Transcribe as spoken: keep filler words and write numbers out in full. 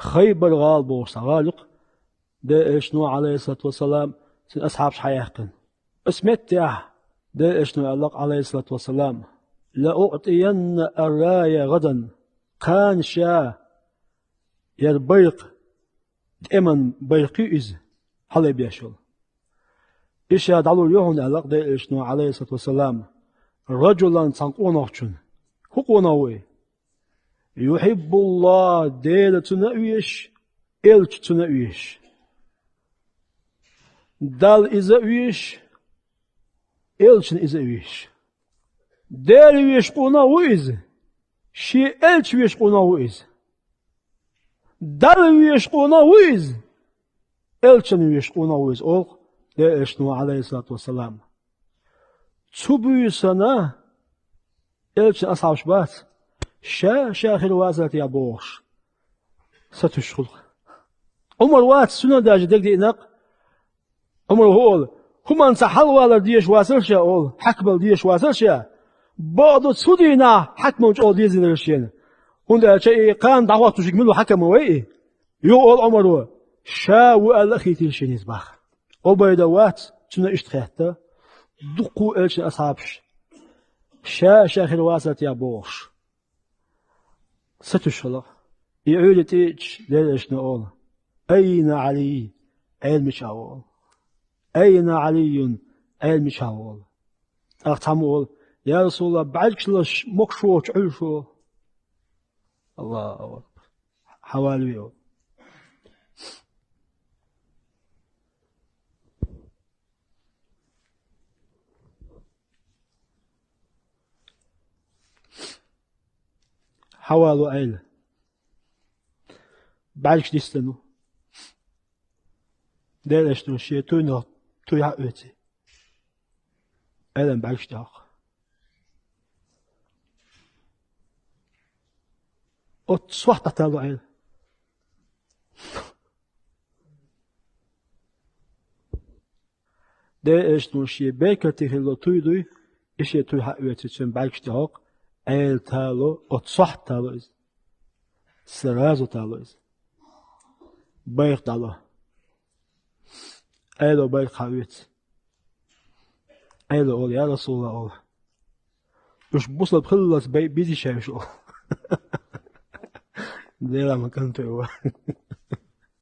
Хайбар-гӀала бохуш цхьа гӀала ю-кх, Делан Элчано, Ӏалайхиссалату вассалам, цуьнан асхьабаш хьаяьккхина. Оцу меттехь Делан Элчано аьлла-кх, Ӏалайхиссалату вассалам: «Ла уътиянна ар-рая гӀадан». Кхана ша яра байракх, тӀеман байракх ю иза, хьалайбеш йолу. И ша дӀалур ю хьуна, аьлла-кх Делан Элчано, Ӏалайхиссалату вассалам, раджулан, цхьана къонахчунна. ХӀун къонах ву и? Юхьиббуллах, Дела цунна а везаш, Элча цунна а везаш. Далла иза а везаш, Элчана иза а везаш. Дела везаш къонах ву иза, шен Элча везаш къонах ву иза. Далла везаш къонах ву иза, Элчана везаш къонах ву иза, олу-кх Делан Элчано, Ӏалайхиссалату вассалам. Цу буьйсанна Элчан асхьабаш бац, ша, ша хир вацара те бохуш, сатуьйсуш хуьлу-кх. Ӏумар вац, цуьнан даже дагадеъна-кх, Ӏумара хӀун олу: «ХӀуманца хьалавалар дезаш вацара ша», — олу, «хьаькамалла дезаш вацара ша». Бакъду, цу дийнахь хьаькамалла чӀогӀа дезийнарш шена. ХӀунда аьлча и кхана дӀахӀоттуш мила ву, хьаькам ма вай и. Юха олу Ӏумара: «Ша ву», — аьлла а хийтира шена иза боху. Ӏубайда вац, цуьнан иштта хаьттина дуккха а Элчан асхьабаш, ша, ша хир вацара те бохуш, сатуьйсуш хилла-кх. И Ӏуьйре тӀеиъча, Делан Элчано олу: «Айна Ӏали? Ӏела мичахь ву?» — олу. «Айна Ӏалийюн? Ӏела мичахь ву?» — олу. ТӀаккха цхьамма олу: «Я Расулаллах, бӀаьргаш лазаш, могуш воцуш Ӏуьллуш ву». Аллаху акбар. Хьавалаве ву. Хьавало Ӏела. БӀаьргаш дистина ву. Делан Элчано шен туйнах туй хьаоьций, Ӏелан бӀаьргаш тӀехь хьокху. Оццу сохьта дӀатало Ӏела. Делан Элчано шен беркате хилла туй дуй, и шен туй хьаоьций, цуьнан бӀаьргаш тӀехь хьокху, Ӏела тало, оццу сохьта тало иза. Сразу тало иза. Байракх дӀало. Ӏело байракх хьаоьцу. Ӏело олу: «Я Расулаллах, — олу, — уьш бусалба хиллалц бай-, безий ша уьш?» — олу. Делан ма кӀант ву.